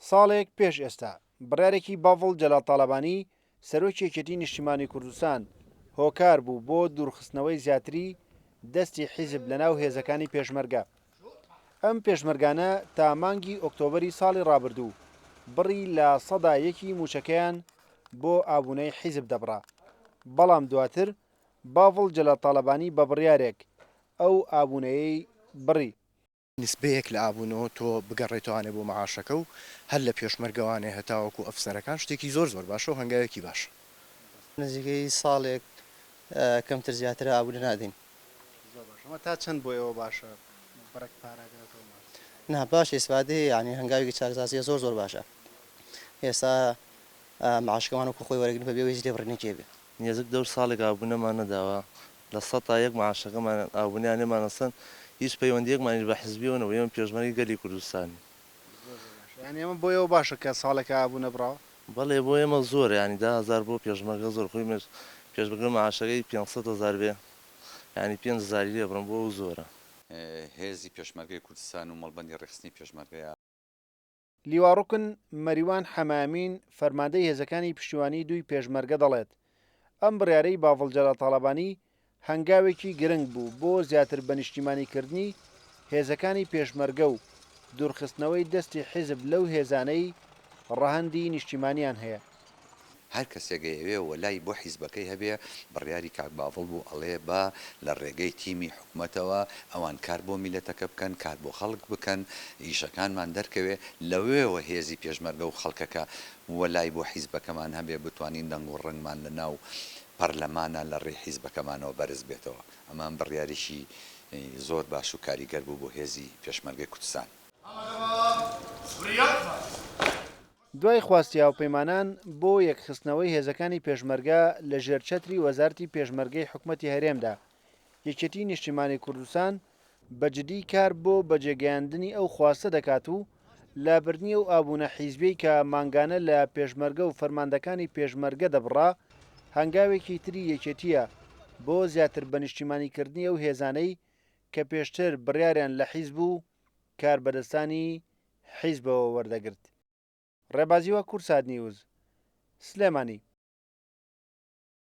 ساڵێک پێش ئێستا بڕیارێکی باڤڵ جەلال تاڵەبانی سەرۆکی یەکێتی نیشتیمانی کوردستان هۆکار بوو بۆ دوورخستنەوەی زیاتری دەستی حیزب لەناو هێزەکانی پێشمەرگە. ئەم پێشمەرگانە تا مانگی ئۆکتۆبەری ساڵی ڕابردوو بڕی 1% ی مووچەکەیان بۆ ئابوونەی حیزب دەبڕا، بەڵام دواتر باڤڵ جەلال تاڵەبانی بە بڕیارێک ئەو ئابوونەیەی بڕی. نیسبەیەک لە ئابوونەوە تۆ بگەڕێیتەوانێ بۆ مەعاشەکە و هەر لە پێشمەرگەوانێ هەتاوەکو ئەفسەرەکان شتێکی زۆر زۆر باشە و هەنگاوێکی باشە. نزیکەی ساڵێک کەمتر زیاترە ئابوونە نادەین. زۆر باشە ئەمە تا چەند بۆ ئێوە باشە بڕێک پارە ئەگەڕێتەوە ماڵ؟ نا باشە ئیسفادەیە یانی هەنگاوێکی چاکسازیە زۆر زۆر باشە ئێستا معاشەکەمان وەکو خۆی وەرەگرین بەبێ ئەوەی هیچ لێبڕینێکی هەبێ. نێزک دەور ساڵێک ئابوونەمان نەداوە 1% مەعاشەکەمان ئابوونەیان لێمان ئەسەن هیچ پەیوەندیەکمانیش بە حزبیەوە نەبوو ئێمە پێشمەرگەی گەلی کوردستانین. زۆر زۆر باشە یانی ئەمە بۆ ئێوە باشە کە ساڵێکە ئابوونە بڕاوە؟ بەڵێ بۆ ئێمە زۆرە یانی 10,000 بۆ پێشمەرگە زۆر خۆی پێشمەرگە مەعاشەکەی 500 هەزار بێ یانی پێنج هەزاری لێ بڕن بۆ ئەو زۆرە. هێزی پێشمەرگەی کوردستان و مەڵبەندی ڕێکخستنی پێشمەرگەیە. لیوا ڕوکن مەریوان حەمەئەمین، فەرماندەی هێزەکانی پشتیوانیی دووی پێشمەرگە دەڵێت، ئەم بڕیارەی باڤڵ جەلال تاڵەبانی هەنگاوێکی گرنگ بوو بۆ زیاتر بەنیشتیمانیکردنی هێزەکانی پێشمەرگە و دوورخستنەوەی دەستی حیزب لەو هێزانەی ڕەهەندی نیشتیمانیان هەیە. هەر کەسێک ئەیەوێ وەلای بۆ حیزبەکەی هەبێ بڕیاری کاک باڤڵ بوو ئەڵێ با لە ڕێگەی تیمی حکومەتەوە ئەوان کار بۆ میلەتەکە بکەن کار بۆ خەڵک بکەن ئیشەکانمان دەرکەوێ لەوێوە هێزی پێشمەرگە و خەڵکەکە وەلای بۆ حیزبەکەمان هەبێ بتوانین دەنگ و ڕەنگمان لە ناو پەرلەمانا لە ڕێی حیزبەکەمانەوە بەرز بێتەوە ئەمە بڕیاریکی زۆر باش و کاریگەر بوو بۆ هێزی پێشمەرگەی کوردستان. دوای خواستی هاوپەیمانان بۆ یەکخستنەوەی هێزەکانی پێشمەرگە لە ژێر چەتری وەزارەتی پێشمەرگەی حکومەتی هەرێمدا، یەکێتیی نیشتیمانی کوردستان بە جدی کار بۆ بەجێگەیاندنی ئەو خواستە دەکات و لابردنی ئەو ئابوونە حیزبیەی کە مانگانە لە پێشمەرگە و فەرماندەکانی پێشمەرگە دەبڕا، هەنگاوێکی تری یەکێتییە بۆ زیاتر بەنیشتیمانیکردنی ئەو هێزانەی کە پێشتر بڕیاریان لە حیزب و کاربەدەستانی حیزبەوە وەردەگرت. ڕێبازیوە کوردسات نیوز، سلێمانی.